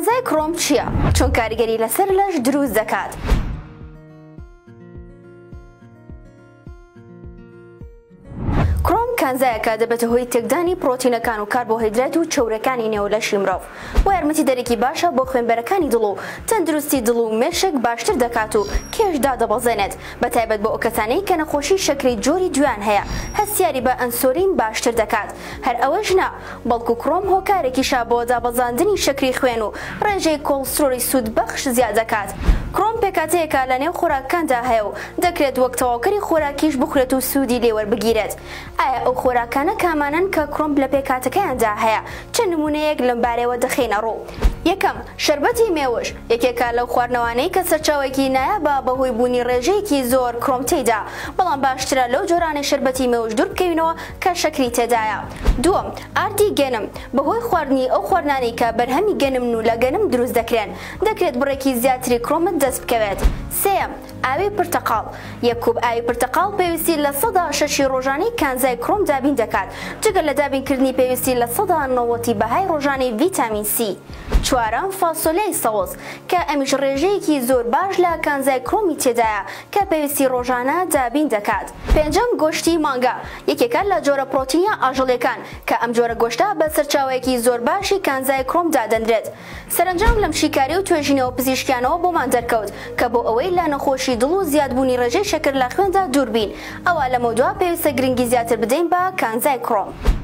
کانزای کرۆم چییە؟ چۆن کاریگەری لەسەر لەش دروست دەکات؟ کرۆم کانزایەکە دەبێتە هۆی تێکدانی پرۆتینەکان و کاربۆهیدرات و چەورەکانی نێو لەشی مرۆڤ و یارمەتیدەرێکی باشە بۆ خوێنبەرەکانی دڵ و تەندروستی دڵ و مێشک باشتر دەکات و کێش دادەبەزێنێت بەتایبەت بۆ ئەو کەسانەی کە نەخۆشی شەکرەی جۆری دوویان هەیە هەستیاری بە ئەنسۆلین باشتر دەکات هەر ئەوەش نا بەڵکو کرۆم هۆکارێکیشە بۆ دابەزاندنی شەکری خوێن و ڕێژەی کۆڵسترۆلی سوودبەخش زیاد دەکات. کرۆم پێکهاتەیەکە لە نێو خۆراکەکاندا هەیە و دەکرێت وەک تەواوکەری خۆراکیش بخورێت و سوودی لێ وەربگیرێت. ئایا ئەو خۆراکانە کامانەن کە کرۆم لە پێکهاتەکەیاندا هەیە؟ چەند نموونەیەک لەم بارەیەوە دەخەینە ڕوو. یەکەم، شەربەتی مێوژ، یەکێکە لەو خواردنەوانەی کە سەرچاوەیەکی نایابە بەهۆی بوونی ڕێژەیەکی زۆر کرۆم تێیدا، بەڵام باشترە لەو جۆرانەی شەربەتی مێوژ دوور بکەوینەوە کە شەکری تێدایە. دووەم، ئاردی گەنم، بەهۆی خواردنی ئەو خواردنانەی کە بەرهەمی گەنمن و لە گەنم دروست دەکرێن، دەکرێت بڕێکی زیاتری کرۆمت دەست بکەوێت. سێیەم، ئاوی پرتەقاڵ، یەک کوپ ئاوی پرتەقاڵ پێویستی 6% ی ڕۆژانەی کانزای کرۆم دابین دەکات، جگە لە دابینکردنی پێویستی 90% ی بەهای ڕۆژانەی ڤیتامین سی. چوارەم، فاسۆلیای سەوز، کە ئەمیش ڕێژەیەکی زۆر باش لە کانزای کرۆمی تێدایە کە پێویستی ڕۆژانە دابین دەکات. پێنجەم، گۆشتی مانگا، یەکێکە لە جۆرە پرۆتینە ئاژەڵیەکان، کە ئەم جۆرە گۆشتە بە سەرچاوەیەکی زۆر باشی کانزای کرۆم دادەنرێت. سەرەنجام لەم شیکاری و توێژینەوە پزیشکیانەوە بۆمان دەرکەوت کە بۆ ئەوەی لە نەخۆشی دڵ و زیادبوونی ڕێژەی شەکر لە خوێندا دوور بین، ئەوا لەمەودوا پێویستە گرنگی زیاتر بدەین بە کانزای کرۆم.